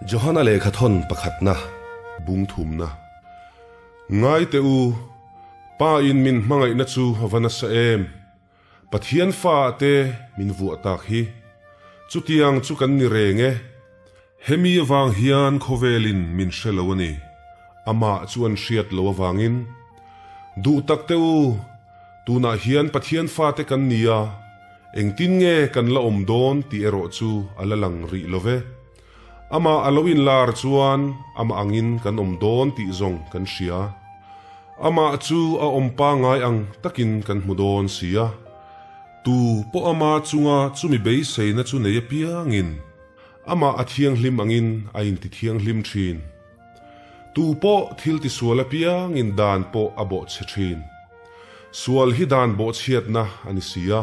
Johana lehkhathawn pakhatna, bung thumna. Ngai teh u, Pa in min hmangaihna chu a va nasa em! Pathian fa ah te min vuah tak hi. Chutiang chu kan ni reng e. Hemi avang hian khawvelin min hre lo a ni. Amah chu an hriat lo avangin. Duh tak teh u, tunah hian Pathian fate kan ni a, engtin nge kan la awm dawn tih erawh chu a la lang rih lo ve. Amah a lo inlar chuan amah angin kan awm dawn tih zawng kan hria. Amah chu a awm pangngai ang takin kan hmu dawn si a. Tu pawh ama chunga chumi beiseina chu nei apiangin amah a thianghlim angin a intithianghlim thin. Tu pawh thil tisual apiangin dan pawh a bawhchhe thin. Sual hi dan bawhchhiatna a ni si a.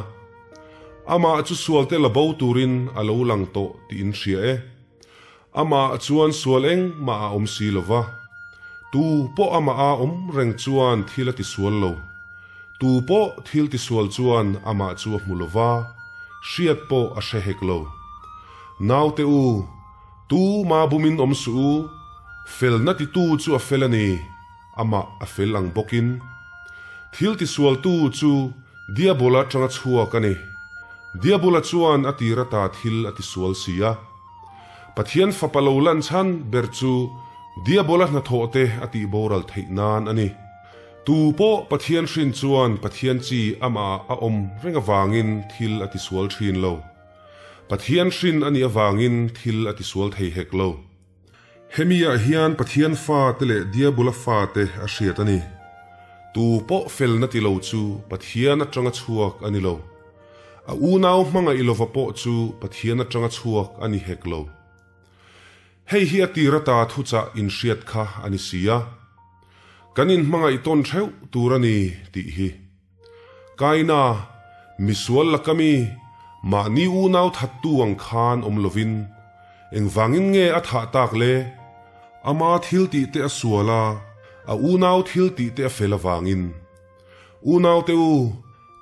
Amah chu sualte la bo turin a lo lang tawh tih in hria e. Amah chuan sual engmah a awm si lo va. Tu pawh amah a awm reng chuan thil a tisual lo. Tu pawh thil tisual chuan amah chu a hmu lo va, hriat pawh a hre hek lo. Naute u, tu ma bumin awm suh u, felna titu chu a fel a ni, amah a fel ang bawkin. Thil tisualtu chu Diabola atanga chhuak a ni. Diabola chuan a tir ata thil a tisual si a. Pathian Fapa lo lan chhan ber chu Diabola hnathawhte a tihboral theih nan a ni. Tu pawh Pathian hrin chuan Pathian chi amah a awm reng avangin thil a tisual thin lo. Pathian hrin a nih avangin thil a tisual thei hek lo. Hemi-ah hian Pathian fate leh Diabola fate a hriat a ni. Tu pawh felna ti lo chu Pathian atanga chhuak a ni lo. A unau hmangaih lova pawh chu Pathian atanga chhuak a ni hek lo. Hei hi a tir ata thuchah inhriat kha a ni si a. Kan inhmangaih tawn theuh tur a ni tih hi. Kaina, misual laka mi, mahni unau thattu ang khan awm lovin, engvangin nge a thah tak le? Ama thil tih te a sual a, a unau thil tih te a fel avangin. Unaute u,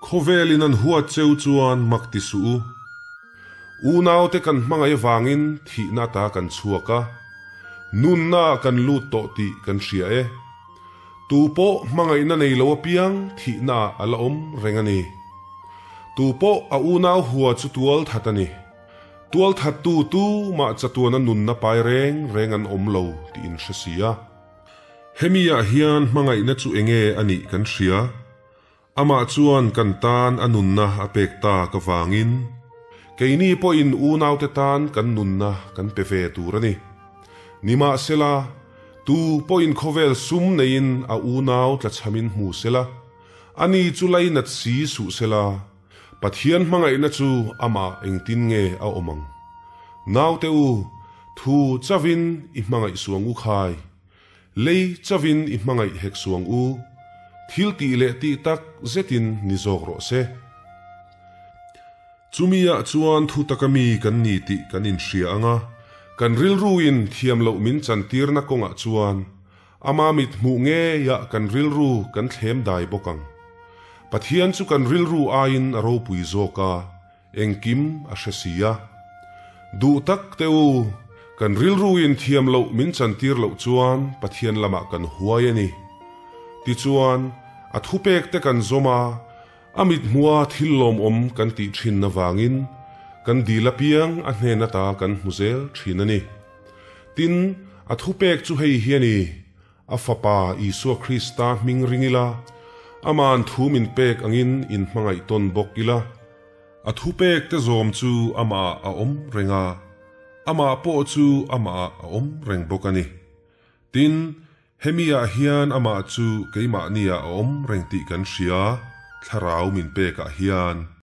khawvelin an huat cheu chuan mak ti suh u. Unaute kan hmangaih avangin thihna ata kan chhuak a, nunna ah kan lut tawh tih kan hria e. Tu pawh hmangaihna nei lo apiang thihna ah a la awm reng a ni. Tu pawh a unau hua chu tual that a ni. Tual thattu tu mah chatuana nunna pai reng reng an awm lo tih in hre si a. Hemi ah hian hmangaihna chu enge a nih kan hria. Amah chuan kan tan a nunna a pek tak avangin keini pawhin unaute tan kan nunna kan pe ve tur a ni. Nimahsela, tu pawhin khawvel sum neiin a unau tlachhamin hmu sela, ani chu lainat si suh sela, Pathian hmangaihna chu amah engtin nge a awm ang? Naute u, thu chavin i hmangaih suang u khai. Lei chavin i hmangaih hek suang u, thil tih leh tih tak zetin ni zawk rawh se. Chumi ah chuan thu taka mi kan ni tih kan inhria ang a, kan rilruin thiam loh min chantirna kawngah chuan ama mit hmuh ngeiah kan rilru kan thlem dai bawk ang. Pathian chu kan rilru aiin a ropui zawk a, Engkim a hre si a. Duh tak teh u, kan rilruin thiam loh min chantir loh chuan Pathian lamah kan huai a ni. Tichuan, a thupek te kan zawm a, a mithmua thil lawmawm kan tih thin avangin kan dil apiang a hnen ata kan hmu zel thin a ni. Tin, a thupek chu hei hi a ni, A Fapa Isua Krista hming ring ila, Ama'n thu min pek angin inhmangaih tawn bawk ila. A thupek te zawm chu amahah a awm reng a, amah pawh chu amahah a awm reng bawk a ni. Tin, hemi-ah hian amah chu keimahniah a awm reng tih kan hria, Thlarau min pekah hian.